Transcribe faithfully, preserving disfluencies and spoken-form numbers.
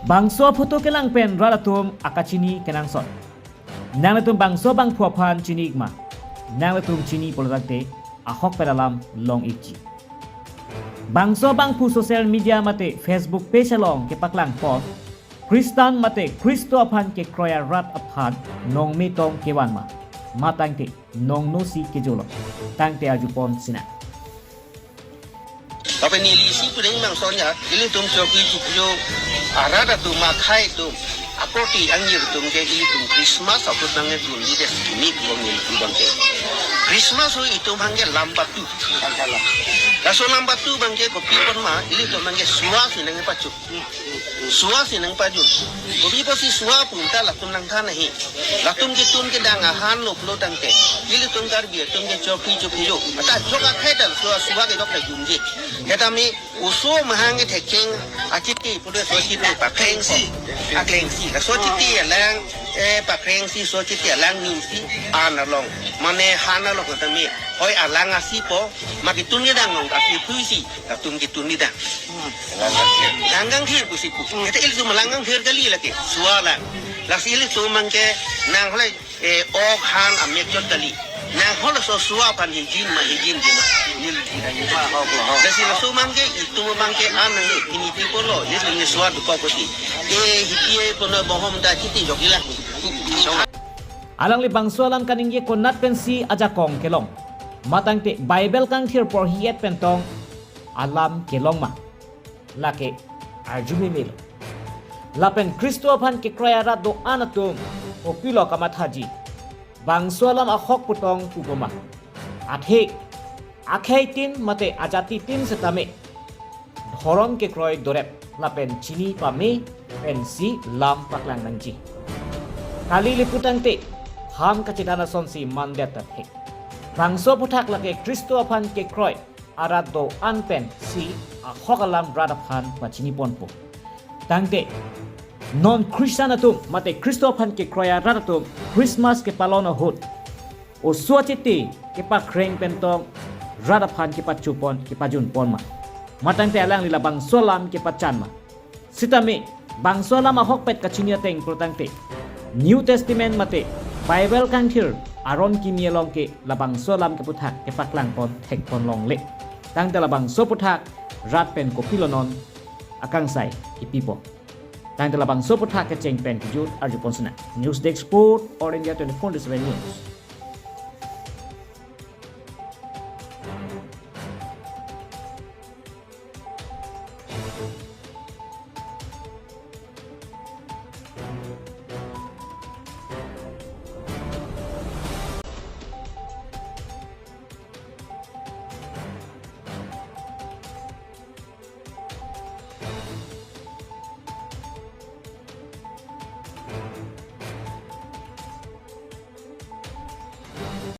Bangso aphoto kelang pen rat atum akachini kenangsot. Nanglitum bangso bangphu aphan chini-ik ma? Nanglitum chini pulo tangte ahok pen alam long-ikji. Bangso bangphu social media mate Facebook page along kepaklang pon, Khristan mate Khristo aphan kekroi arat aphan nongme tong kevan ma? Ma tangte nongno si kejolo? Tangte arju pon sinang. Lapen neli isi pudeng bangso ya, ilitum chokri chukjo arat atum, akhei atum, apoti angjir atum ke ilitum Christmas apot nangdunji dei, mik bong neli tu bang ke. Christmas ho itum hangke lam patu. Laso lam patu bang ke kopi pon ma, ilitum hangke sua si nangpachu. Sua si nangpajun. Kopi pusi sua pu ta latum nangthan ahi. Latum ketun kedang ahan lo pulo tangte, ilitum Karbi atum ke chokri chokri jo. Ata jok akhei ta sua, sua ke jok ta junji. Hetame oso mahang ke thekeng achiti pulo, so chiti pakreng si, akreng si. Laso chiti alang, eh, pakreng si, so chiti alang nim si, an along. Mane han along tame. Hoi alang asi po, ma ketun kedang along asi phui si, latum ketun kedang. Langkangthir pusi pu. Kete ilitum langkangthir kali lake. Sua lang. Lasi ilitum bang ke nang hole, eh, ok han amek chot kali. Nang hole so sua aphan hijin ma, hijin di ma. Nil. Lasi laso bang ke itum bang ke an nang ini tipo lo. Ilitum ni sua duko pusi. Eh, hipi eh, kono bohom ta chiti jok ila. Alangli bangso alam kaningje konat pensi ajakong kelong? Ma tangte Bible kangthir porhi-et pen tong alam kelong ma? Lake arju meme lo. Lapen Khristo aphan kekroi arat do-an atum kopilo kamathaji? Bangso alam ahok pu tong pupo ma? Athe akhei tin mate ajati tin setame dhorom kekroi dorep lapen chini pame pensi lam paklang nangji. Kali le pu tangte ham kachethan asonsi mandet ta thek. Bangso aphuthak lake Khristo aphan kekroi arat do-an pensi ahok alam rat aphan pachini ponpo. Tangte non Khristan atum mate Khristo aphan kekroi arat atum Christmas kepalon ahut oso achiti kepakreng pen tong rat aphan kepachu pon, kepajun pon ma? Ma tangte alangli labangso alam kepachan ma? Sitame bangso alam ahokpet kachini ateng pulo tangte New Testament mate Bible kangthir aron kimi along ke labangso alam kephuthak kepaklang pon thek pon longle. Tangte labangso aphuthak rat pen kopilo non akangsai kipipo? Tangte labangso aphuthak kecheng pen kejut arju pon sinang. News Desk Report, All India twenty-four into seven News.